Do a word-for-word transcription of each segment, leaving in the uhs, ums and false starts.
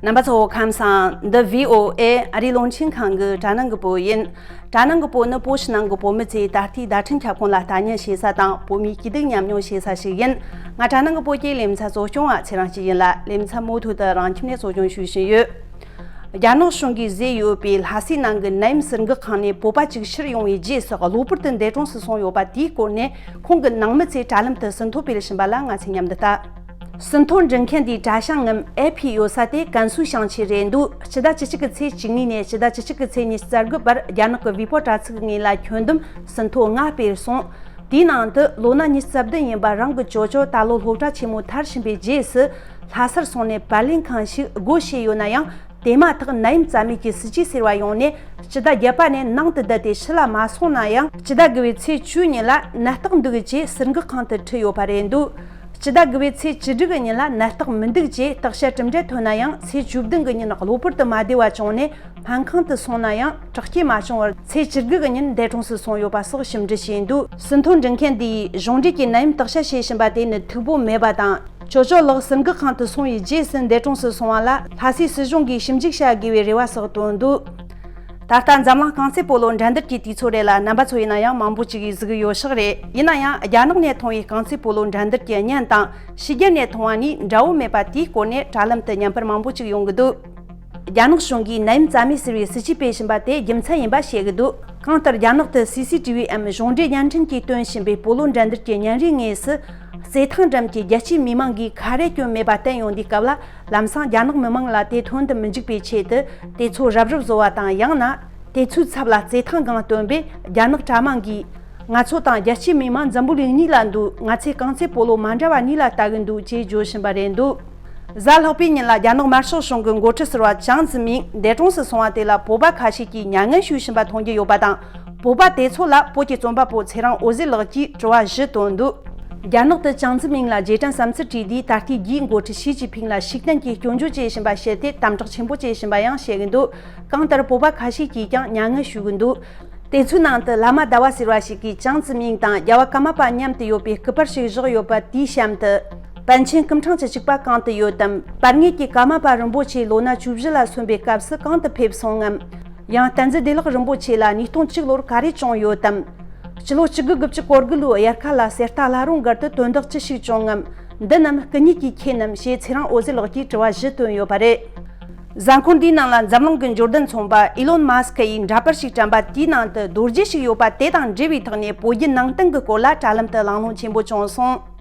རྣམ་པ་ཚོ་ཁམས་བཟང་། འདི་བྷི་ཨོ་ཨེ་ཨ་རིའི་རླུང་འཕྲིན་ཁང་གི་དྲ་ནང་གི་བོད་ཡིན། དྲ་ནང་གི་བོད་ནི་བོད་ཕྱི་ནང་གི་བོད་མི་ཚོས་ད་ལྟའི་བརྡ་འཕྲིན་ཁྱབ་ཁོངས་ལ་ལྟ་ཉན་བྱེད་ས་དང་བོད་མིའི་སྐྱིད་སྡུག་མཉམ་མྱོང་བྱེད་ས་ཞིག་ཡིན། ང་དྲ་ནང་གི་བོད་ཀྱི་ལེ་ཚན་གཙོ་སྐྱོང་བ་ཚེ་རིང་སྐྱིད་ཡིན་ལ། ལེ་ཚན་མུ་མཐུད་དུ་རང་ཁྱིམ་ནས་གཙོ་སྐྱོང་ཞུས་བཞིན་ཡོད། རྒྱ་ནག་གཞུང་གིས་བཟོས་ཡོད་པའི་ལྷ་སའི་ནང་གི་ནད་ཡམས་ཟུར་འགོག་ཁང་ནས་བོད་པ་གཅིག་ཕྱིར་ཡོང་བའི་རྗེས་སུ་གློ་བུར་དུ་འདས་གྲོངས་སུ་སོང་ཡོད་པ་དེའི་སྐོར་ནས་ཁོང་གི་ནང་མི་ཚོས་དྲ་ལམ་དུ་ཟིན་ཐོ་སྤེལ་བཞིན་པ་ལ་ང་ཚོས་མཉམ་དུ་ལྟ། ཟིན་ཐོ་འབྲི་མཁན་དེའི་དྲ་བྱང་ངམ་ཨེ་ཕི་ཡོད་ས་དེ་ཀན་སུའུ་ཞིང་ཆེན་རེད་འདུག་སྤྱི་ཟླ་བཅུ་གཅིག་གི་ཚེས་བཅུ་གཉིས་ནས་སྤྱི་ཟླ་བཅུ་གཅིག་གི་ཚེས་ཉི་ཤུ་རྩ་དགུ་བར་རྒྱ་ནག་གི་ཝི་པོ་དྲ་ཚིགས་ངོས་ལ་ཁྱོན་བསྡོམས་ཟིན་ཐོ་ལྔ་སྤེལ་སོང་། དེའི་ནང་དུ་ལོ་ན་ཉི་ཤུ་རྩ་བདུན་ཡིན་པ་རང་གི་ཅོ་ཅོ་ད་ལོ་སློབ་གྲྭ་ཆེན་མོ་མཐར་ཕྱིན་པའི་རྗེས་སུ་ལྷ་སར་སོང་ནས་པར་ལེན་ཁང་ཞིག་སྒོ་ཕྱེ་ཡོད་ན་ཡང་། དེ་མ་ཐག་ནད་ཡམས་རྩ་མེད་ཀྱི་སྲིད་ཇུས་ཟེར་བ་ཡོང་ནས་སྤྱི་ཟླ་བརྒྱད་པ་ནས་ནང་དུ་བསྡད་དེ་ཕྱི་ལ་མ་སོང་ན་ཡང་། སྤྱི་ཟླ་དགུ་པའི་ཚེས་བཅུའི་ཉིན་ལ་ནད་རྟགས་འདུག་ཅེས་ཟུར་འགོག་ཁང་དུ་ཁྲིད་ཡོད་པ་རེད་འདུག་སྤྱི་ཟླ་དགུ་པའི་ཚེས་བཅུ་དྲུག་གི་ཉིན་ལ་ནད་རྟགས་མི་འདུག་ཅེས་བརྟག་དཔྱད་གྲུབ་འབྲས་ཐོན་ན་ཡང་། ཚེས་བཅུ་བདུན་གི་ཉིན་གློ་བུར་དུ་མ་བདེ་བ་བྱུང་ནས་སྨན་ཁང་དུ་སོང་ན་ཡང་དྲག་སྐྱེད་མ་བྱུང་བར་ཚེས་བཅུ་དགུ་གི་ཉིན་འདས་གྲོངས་སུ་སོང་ཡོད་པ་སོགས་ཞིབ་འབྲི་བྱས་འདུག་སིན་ཐོ་འབྲི་མཁན་འདིས་གཞུང་འབྲེལ་གྱི་ནད་ཡམས་བརྟག་དཔྱད་བྱེད་བཞིན་པ་དེ་ནི་མཐུག་པོ་མེད་པ་དང་། ཅོ་ཅོ་ལགས་ཟིན་འགག་ཁང་དུ་སོང་བའི་རྗེས་སུ་འདས་གྲོངས་སུ་སོང་བ་ལ་ལྷ་སའི་སྲིད་གཞུང་གིས་ཞིབ་འཇུག་བྱ་དགོས་པའི་རེ་བ་སོགས་བཏོན་འདུག་ད་ལྟ་འཛམ་གླིང་རྐང་རྩེད་སྤོ་ལོ་འགྲན་བསྡུར་གྱི་དུས་ཚོད་རེད་ལ། རྣམ་པ་ཚོ་ཡིན་ན་ཡང་མང་པོ་ཅིག་གིས་གཟིགས་ཡོད་ཤག་རེད། ཡིན་ན་ཡང་རྒྱ་ནག་ནས་མཐོང་བའི་རྐང་རྩེད་སྤོ་ལོ་འགྲན་བསྡུར་གྱི་བརྙན་དང་ཕྱི་རྒྱལ་ནས་མཐོང་བ་གཉིས་འདྲ་བོ་མེད་པ་དེའི་སྐོར་ནས་དྲ་ལམ་དུ་བརྙན་པར་མང་པོ་ཅིག་ཡོང་གི་འདུག་རྒྱ་ནག་གཞུང་གིས་ནད་ཡམས་རྩ་མེད་ཟེར་བའི་སྲིད་ཇུས་སྤེལ་བཞིན་པ་དེ་རྒྱུ་མཚན་ཡིན་པ་བཤད་ཀྱི་འདུག་གང་ལྟར་རྒྱ་ནག་ཏུ་སི་སི་ཏི་བི་འམ་གཞུང་འབྲེལ་བརྙན་འཕྲིན་གྱིས་སྟོན་བཞིན་པའི་སྤོ་ལོ་འགྲན་བསྡུར་གྱི་བརྙན་རིས་དངོས་སུ་རྩེད་ཐང་འགྲམ་གྱི་རྒྱལ་སྤྱིའི་མི་མང་གིས་ཁ་རས་གྱོན་མེད་པ་བསྟན་ཡོང་དུས་སྐབས་ལ། ལམ་སང་རྒྱ་ནག་མི་མང་ལ་དེ་ཐོན་དུ་མི་འཇུག་པའི་ཆེད་དུ་དེ་ཚོ་རབ་རིབ་བཟོ་བ་དང་། ཡང་ན་དེ་ཚོའི་ཚབ་ལ་རྩེད་ཐང་སྒང་བཏོན་པས། རྒྱ་ནག་དྲ་དམངས་ཀྱིས་ང་ཚོ་དང་རྒྱལ་སྤྱིའི་མི་མང་འཛམ་བུ་གླིང་གཉིས་ལ་འདུག་ང་ཚོས་རྐང་རྩེད་སྤོ་ལོ་མ་འདྲ་བ་གཉིས་ལ་ལྟ་གི་འདུག་ཅེས་བརྗོད་བཞིན་པ་རེད་འདུག་གཟའ་ལྷག་པའི་ཉིན་ལ་རྒྱ་ནག་དམར་ཤོག་གཞུང་གི་འགོ་ཁྲིད་ཟུར་པ་ཅང་ཙི་མིང་འདས་གྲོངས་སུ་སོང་བ་དེ་ལ་བོད་པ་ཁ་ཤས་ཀྱིས་མྱ་ངན་ཞུ་བཞིན་པ་མཐོང་རྒྱུ་ཡོད་པ་དང་། བོད་པ་དེ་ཚོ་ལ་བོད་ཀྱི་རྩོམ་པ་པོ་ཚེ་རིང་འོད་ཟེར་ལགས་ཀྱིས་དྲི་བ་བཞི་བཏོན་འདུག་རྒྱ་ནག་ཏུ་ཅང་ཙི་མིང་ལ་རྗེས་དྲན་བསམ་ཚུལ་བྲིས་དུས། ད་ལྟའི་རྒྱའི་འགོ་ཁྲིད་ཞི་ཅིན་ཕིང་ལ་ཤུགས་ལྡན་གྱིས་སྐྱོན་བརྗོད་བྱེད་བཞིན་པ་བཤད་དེ་དམ་དྲག་ཆེན་པོ་བྱེད་བཞིན་པ་ཡང་བཤད་ཀྱི་འདུག་གང་ལྟར་བོད་པ་ཁ་ཤས་ཀྱིས་ཀྱང་མྱ་ངན་ཞུ་གི་འདུག་དེ་ཚོའི་ནང་དུ་བླ་མ་ཟླ་བ་ཟེར་བ་ཞིག་གིས་ཅང་ཙི་མིང་དང་རྒྱལ་བ་ཀརྨ་པ་མཉམ་དུ་ཡོད་པའི་སྐུ་པར་ཞིག་བཞག་ཡོད་པ་དེའི་གཤམ་དུ། པཎ་ཆེན་སྐུ་ཕྲེང་བཅུ་གཅིག་པ་གང་དུ་ཡོད་དམ། པར་ངོས་ཀྱི་ཀརྨ་པ་རིན་པོ་ཆེ་ལོ་ན་བཅུ་བཞི་ལ་སོན་པའི་སྐབས་སུ་གང་དུ་ཕེབས་སོང་ངམ། ཡང་བསྟན་འཛིན་བདེ་ལེགས་རིན་པོ་ཆེ་ལ་ཉིས་སྟོང་གཅིག་ལོར་ག་རེ་བྱུང་ཡོད་དམ། སྤྱི་ལོ་གཅིག་དགུ་དགུ་བཅུ་གོ་དགུ་ལོའི་དབྱར་ཁ་ལ་གསེར་རྟ་བླ་རུང་སྒར་དུ་དོན་དག་ཅི་ཞིག་བྱུང་ངམ། འདི་རྣམས་སྐུ་ཉིད་ཀྱིས་མཁྱེན་ནམ་ཞེས་ཚེ་རིང་འོད་ཟེར་ལགས་ཀྱིས་དྲི་བ་བཞི་བཏོན་ཡོད་པ་རེད། གཟའ་འཁོར་འདིའི་ནང་ལ་འཛམ་གླིང་གི་འབྱོར་ལྡན་ཚོང་པ་ཨི་ལོན་མཱ་སི་ཁི་ཡིས་འདྲ་པར་ཞིག་བཀྲམ་པ་དེའི་ནང་དུ་རྡོ་རྗེ་ཞིག་ཡོད་པ་དེ་དང་འབྲེལ་བའི་ཐོག་ནས་བོད་བརྒྱུད་ནང་བསྟན་གྱི་སྐོར་ལ་དྲ་ལམ་དུ་གླེང་སློང་ཆེན་པོ་བྱུང་སོང་།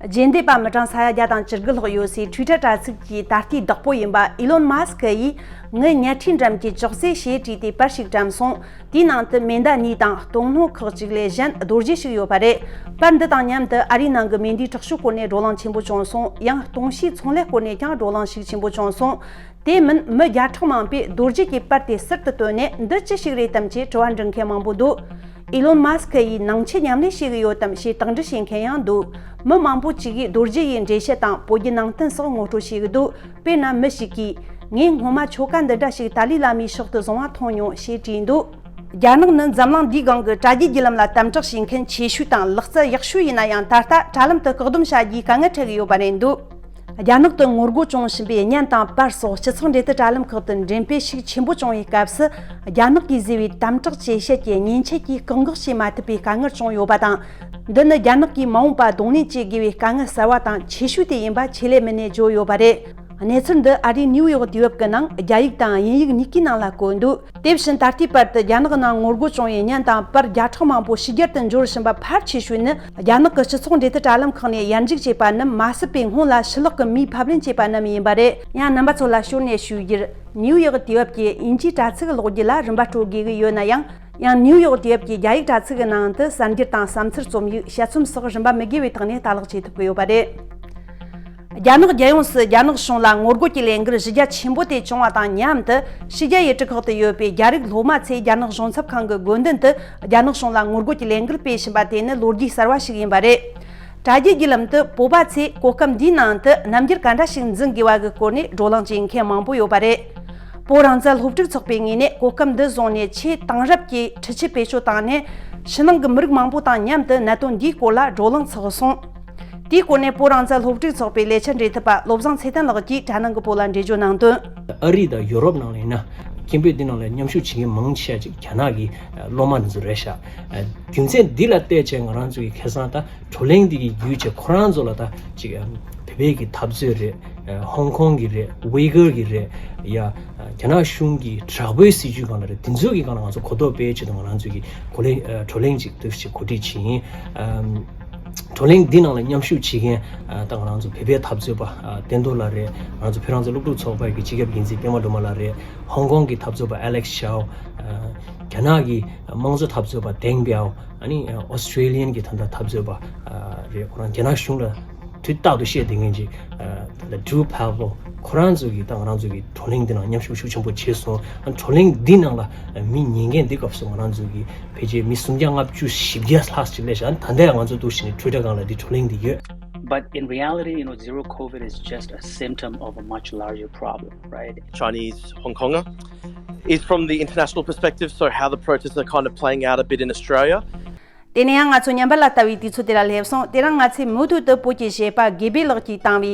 རྗེས་འདེད་པ་མི་གྲངས་ས་ཡ་བརྒྱ་དང་བཅུ་དགུ་ལྷག་ཡོད་སའི་ཊུའི་ཊར་དྲ་ཚིགས་ཀྱི་ད་ལྟའི་བདག་པོ་ཡིན་པ་ཨི་ལོན་མཱ་སི་ཁི་ཡིས་ངའི་ཉལ་ཁྲིའི་འགྲམ་གྱི་ཅོག་ཙེ་ཞེས་བྲིས་ཏེ་པར་ཞིག་བཀྲམ་སོང་། དེའི་ནང་དུ་མེ་མདའ་གཉིས་དང་སྟོང་སྣོད་ཁག་ཅིག་ལས་གཞན་རྡོ་རྗེ་ཞིག་ཡོད་པ་རེད། པར་འདི་དང་མཉམ་དུ་ཨ་རིའི་ནང་གི་མེ་མདའི་དྲག་ཤུགས་སྐོར་ནས་བགྲོ་གླེང་ཆེན་པོ་བྱུང་སོང་། ཡང་སྟོང་ཤུགས་ཚོང་ལས་སྐོར་ནས་ཀྱང་བགྲོ་གླེང་ཤུགས་ཆེན་པོ་བྱུང་སོང་། དེ་མིན་མི་བརྒྱ་ཕྲག་མང་པོས་རྡོ་རྗེ་གི་པར་དེ་ཟུར་དུ་བཏོན་ནས་འདི་ཅི་ཞིག་རེད་དམ་ཅེས་དྲི་བ་འདྲི་མཁན་མང་པོ་འདུག་ཨི་ལོན་མཱ་སི་ཁི་ཡིས་ནང་ཆོས་ཉམས་ལེན་བྱེད་ཀྱི་ཡོད་དམ་ཞེས་དག་འདྲི་བྱེད་མཁན་ཡང་འདུག་མི་མང་པོ་ཅིག་གིས་རྡོ་རྗེ་ཡི་འགྲེལ་བཤད་དང་བོད་བརྒྱུད་ནང་བསྟན་སོགས་ངོ་སྤྲོད་བྱེད་ཀྱི་འདུག་དཔེར་ན་མི་ཞིག་གིས། ངས་སྔོན་མ་ཆོ་ག་འདི་འདྲ་ཞིག་ཏཱ་ལའི་བླ་མའི་ཕྱག་ཏུ་བཟུང་བ་མཐོང་མྱོང་ཞེས་བྲིས་འདུག་རྒྱ་ནག་ནི་འཛམ་གླིང་འདིའི་སྒང་གི་དྲ་རྒྱའི་བརྒྱུད་ལམ་ལ་དམ་དྲག་བྱེད་མཁན་ཆེ་ཤོས་དང་ལག་རྩལ་ཡག་ཤོས་ཡིན་ན་ཡང་། ད་ལྟ་དྲ་ལམ་དུ་བཀག་སྡོམ་བྱ་རྒྱུའི་དཀའ་ངལ་འཕྲད་ཀྱི་ཡོད་པ་རེད་འདུག་རྒྱ་ནག་ཏུ་ངོ་རྒོལ་བྱུང་བཞིན་པའི་བརྙན་དང་པར་སོགས་སྤྱི་ཚོགས་འབྲེལ་མཐུད་དྲ་ལམ་ཁག་ཏུ་འགྲེམས་སྤེལ་ཤུགས་ཆེན་པོ་བྱུང་བའི་སྐབས་སུ། རྒྱ་ནག་གིས་བཟོས་པའི་དམ་དྲག་ཇེ་ཞན་གྱི་མཉེན་ཆས་ཀྱིས་བཀག་འགོག་བྱེད་མ་ཐུབ་པའི་དཀའ་ངལ་བྱུང་ཡོད་པ་དང་། འདི་ནི་རྒྱ་ནག་གིས་མ་འོངས་པ་གདོང་ལེན་བྱེད་དགོས་པའི་དཀའ་ངལ་གསར་བ་དང་ཆེ་ཤོས་དེ་ཡིན་པ་ཆེད་ལས་མི་སྣས་བརྗོད་ཡོད་པ་རེད། གནས་ཚུལ་འདི་ཨ་རིའི་ནིའུ་ཡོག་དུས་བབ་ཀྱི་ནང་རྒྱ་ཡིག་དང་དབྱིན་ཡིག་གཉིས་ཀའི་ནང་ལ་བཀོད་འདུག་དེ་བཞིན་ད་ལྟའི་བར་དུ་རྒྱ་ནག་ནང་ངོ་རྒོལ་བྱུང་བའི་བརྙན་དང་པར་བརྒྱ་ཕྲག་མང་པོ་ཕྱི་རྒྱལ་དུ་འབྱོར་བཞིན་པ་ཕལ་ཆེ་ཤོས་ནི་རྒྱ་ནག་གི་སྤྱི་ཚོགས་འབྲེལ་མཐུད་དྲ་ལམ་ཁག་ནས་ཡར་འཇུག་བྱས་པ་རྣམས་མ་ཟད་པའི་སྔོན་ལ་ཕྱི་ལོགས་ཀྱི་མིས་ཕབ་ལེན་བྱས་པ་རྣམས་ཡིན་པ་རེད། ཡང་རྣམ་པ་ཚོ་ལ་ཞོར་ནས་ཞུ་རྒྱུར། ནིའུ་ཡོག་དུས་བབ་ཀྱི་དབྱིན་ཇིའི་དྲ་ཚིགས་ཀློག་རྒྱུ་ལ་རིན་པ་སྤྲོད་དགོས་ཀྱི་ཡོད་ན་ཡང་། ཡང་ནིའུ་ཡོག་དུས་བབ་ཀྱི་རྒྱ་ཡིག་དྲ་ཚིགས་ཀྱི་ནང་དུ་གསར་འགྱུར་དང་བསམ་ཚུལ་རྩོམ་ཡིག་དཔྱད་རྩོམ་སོགས་རིན་པ་མི་དགོས་པའི་ཐོག་ནས་ལྟ་ཀློག་བྱེད་ཐུབ་ཀྱི་ཡོད་པ་རེད། རྒྱ་ནག་རྒྱལ་ཡོངས་སུ་རྒྱ་ནག་གཞུང་ལ་ངོ་རྒོལ་གྱི་ལས་འགུལ་གཞི་རྒྱ་ཆེན་པོ་དེ་བྱུང་བ་དང་མཉམ་དུ། ཕྱི་རྒྱལ་ཡུལ་གྲུ་ཁག་ཏུ་ཡོད་པའི་རྒྱ་རིགས་སློབ་མ་ཚོས་རྒྱ་ནག་གཞུང་ཚབ་ཁང་གི་དགོན་མདུན་དུ་རྒྱ་ནག་གཞུང་ལ་ངོ་རྒོལ་གྱི་ལས་འགུལ་སྤེལ་བཞིན་པ་དེ་ནི་ལོ་རྒྱུས་གསར་བ་ཞིག་ཡིན་པ་རེད། དྲ་རྒྱའི་བརྒྱུད་ལམ་དུ་བོད་པ་ཚོས་གོ་སྐབས་འདིའི་ནང་དུ་རྣམ་འགྱུར་ག་འདྲ་ཞིག་འཛིན་དགོས་པ་གི་སྐོར་ནས་བགྲོ་གླེང་བྱེད་མཁན་མང་པོ་ཡོད་པ་རེད། བོད་རང་བཙན་སློབ་ཕྲུག་ཚོགས་པའི་ངོས་ནས་གོ་སྐབས་འདི་བཟུང་ནས་ཆེས་དེང་རབས་ཀྱི་འཕྲུལ་ཆས་བེད་སྤྱོད་བཏང་ནས་ཕྱི་ནང་གི་མི་རིགས་མང་པོ་དང་མཉམ་དུ་གནད་དོན་འདིའི་སྐོར་ལ་བགྲོ་གླེང་ཚོགས་སོང་། དེའི་སྐོར་ནས་བོད་རང་བཙན་སློབ་ཕྲུག་ཚོགས་པའི་ལས་འཆར་འབྲེལ་མཐུད་པ་བློ་བཟང་ཚེ་བརྟན་ལགས་ཀྱིས་དྲ་ནང་གི་བོད་ལ་འགྲེལ་བརྗོད་གནང་དོན། ཨ་རི་དང་ཡོ་རོབ་ནང་ལ་ཡིན་ན། ཁྱིམ་པས་འདི་ནང་ལ་མཉམ་ཞུགས་བྱེད་མཁན་མང་ཆེ་ཅིག་རྒྱ་ནག་གི་སློབ་མ་འདི་ཚོ་རེད་ཤག་རྒྱུ་མཚན་འདི་ལ་བལྟས་བྱས་ང་རང་ཚོ་གི་ཁ་སང་ད་བགྲོ་གླེང་འདི་གི་བརྒྱུད་བྱས་ཁོ་རང་ཚོ་ལ་ད་ཅིག་བོད་པའི་གི་འཐབ་རྩོད་རེད། ཧོང་ཀོང་གི་རེད། ཝི་གར་གི་རེད། ཡ། རྒྱ་ནག་གཞུང་གི་དྲག་པོའི་སྲིད་ཇུས་སྒང་ལ་རེད། འདི་ཚོ་གི་སྒང་ལ་ང་ཚོ་གོ་རྟོགས་སྤེལ་ཆེད་དུ་ང་རང་ཚོ་གི་གོ་ལེ་བགྲོ་གླེང་ཅིག་འདུག་ཅིག་གོ་སྒྲིག་བྱས་ཡིན། བགྲོ་གླེང་འདི་ནང་ལ་མཉམ་ཞུགས་བྱེད་མཁན་ད་ང་རང་ཚོ་བོད་པའི་འཐབ་རྩོད་པ་བསྟན་རྡོར་ལགས་རེད། ང་རང་ཚོ་བོད་རང་བཙན་སློབ་ཕྲུག་ཚོགས་པ་གི་སྤྱི་ཁྱབ་འགན་འཛིན་པད་མ་སྒྲོལ་མ་ལགས་རེད། ཧོང་ཀོང་གི་འཐབ་རྩོད་པ་ཨ་ལེག་ཤའོ། རྒྱ་ནག་གི་དམངས་གཙོ་འཐབ་རྩོད་པ་ཏེང་པའོ། ཨ་ནི་ཨོ་སི་ཀྲེ་ལི་ཡན་གྱི་ད་ལྟ་འཐབ་རྩོད་པ་རེད། ཁོ་རང་རྒྱ་ནག་གཞུང་ལ་དུས་རྟག་ཏུ་བཤད་བསྡད་མཁན་ཅིག་ད་ལྟ་ཌྲུ་པཱ་ཝེལ་ཁོ་རང་ཚོ་གི་ད་ང་རང་ཚོ་གི་བགྲོ་གླེང་འདི་ནང་མཉམ་ཞུགས་ཤུགས་ཆེན་པོ་བྱས་སོང་། ཨ་ནི་བགྲོ་གླེང་འདི་ནང་ལ་མི་ཉན་མཁན་འདི་སྐབས་སུ་ང་རང་ཚོ་གི་ཕལ་ཆེར་མི་སུམ་བརྒྱ་ལྔ་བཅུ་བཞི་བརྒྱ་ལྷག་ཅིག་སླེབས་ཤག་ད་ལྟ་ང་ཚོ་འདུག་བཞིན་ནས་ཊུ་ཝི་ཊར་སྒང་ལ་འདི་བགྲོ་གླེང་འདི་ཡོད། But in reality, you know, zero COVID is just a symptom of a much larger problem, right? Chinese Hong Konger. Is from the international perspective, so how the protests are kind of playing out a bit in Australia. དེ་ནས་ཡང་ང་ཚོ་ཉམས་པ་ལ་ལྟ་བའི་དུས་ཚོད་དེ་ལ་སླེབས་སོང་། དེ་རིང་ང་ཚོས་མུ་མཐུད་དུ་བོད་ཀྱི་གཞས་པ་དགེ་འཕེལ་ལགས་ཀྱིས་བཏང་བའི་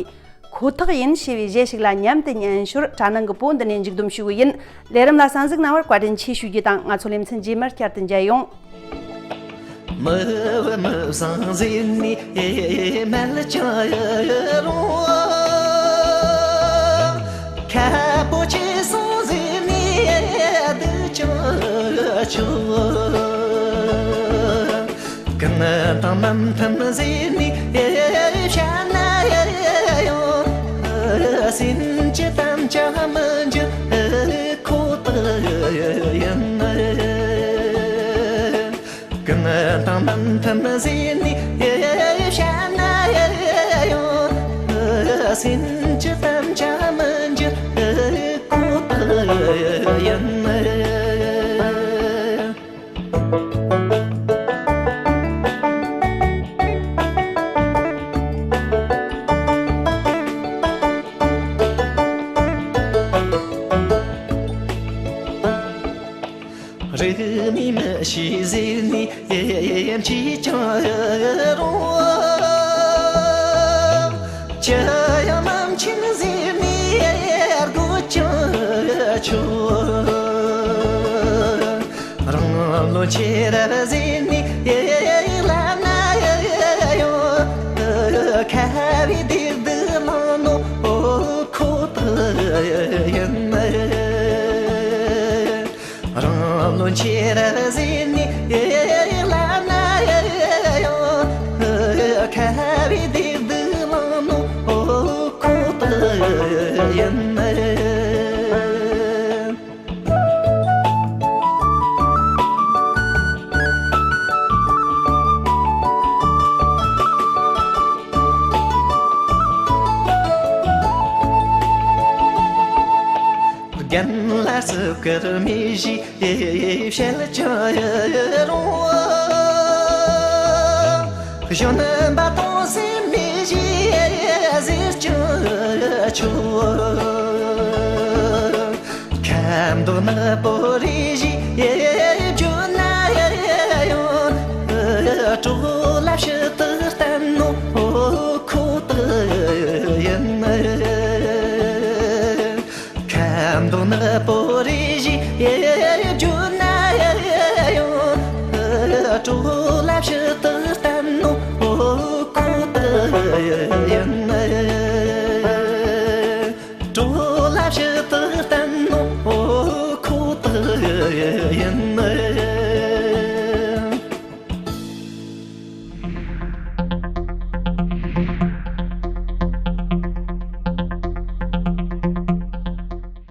ཁོ་ཐག་ཡིན་ཞེས་པའི་གཞས་ཤིག་ལ་མཉམ་དུ་ཉན་ཞོར་དྲ་ནང་གི་བོད་འདི་ནས་མཇུག་བསྡོམས་ཞུ་གི་ཡིན། ལས་རིམ་ལ་གསན་གཟིགས་གནང་བར་བཀའ་དྲིན་ཆེ་ཞུ་རྒྱུ་དང་། ང་ཚོ་ལེ་ཚན་རྗེས་མར་བསྐྱར་དུ་མཇལ་ཡོང་། མི་བུ་མི་བཟང་ཟེར་ནས་མེད་ཀྱང་རུང་། ཁ་པོ་ཆེ་སོང་ཟེར་ནས་སྡུག་ཀྱང་ཆོག་གང་དང་མི་མཐུན་ཟེར་ནས་བཤད་ན་ཡང་། སེམས་ཀྱི་དམ་བཅའ་མི་འཇིག་ཁོ་ཐག་ཡིན། གང་དང་མི་མཐུན་ཟེར་ནས་བཤད་ན་ཡང་། སེམས་ཀྱི་དམ་བཅའ་མི་འཇིག་ཁོ་ཐག་ཡིན། རིག་གནས་མི་ཤེས་ཟེར་ནས་ཡིན་གྱིས་ཀྱང་རུང་། ཅི་ཡང་མི་མཁྱེན་ཟེར་ནས་དགོད་ཀྱང་ཆོག་རང་བློ་ཆེ་རབ་ཟེར་ནས་ལབ་ན་ཡང་། ཁ་བའི་སྡིགས་སྡུག་བླངས་ནོ་ཁོ་ཐག་ཡིན། རང་བློ་ཆེ་རབ་ཟེར་ནས་ལབ་ན་ཡང་། ཁ་བའི་སྡིགས་སྡུག་བླངས་ནོ་ཁོ་ཐག་ཡིན། རྒན་ལགས་སུ་ཀར་མི་ཞིག་བཤད་ཀྱང་རུང་། གཞོན་པ་དང་སེམས་མི་ཞིག་ཟེར་ཀྱང་ཆོག་ཁ་མདོག་ནག་པོ་རེ་ཞིག་བརྗོད་ན་ཡང་། གྲོགས་ལ་ཕྱི་དར་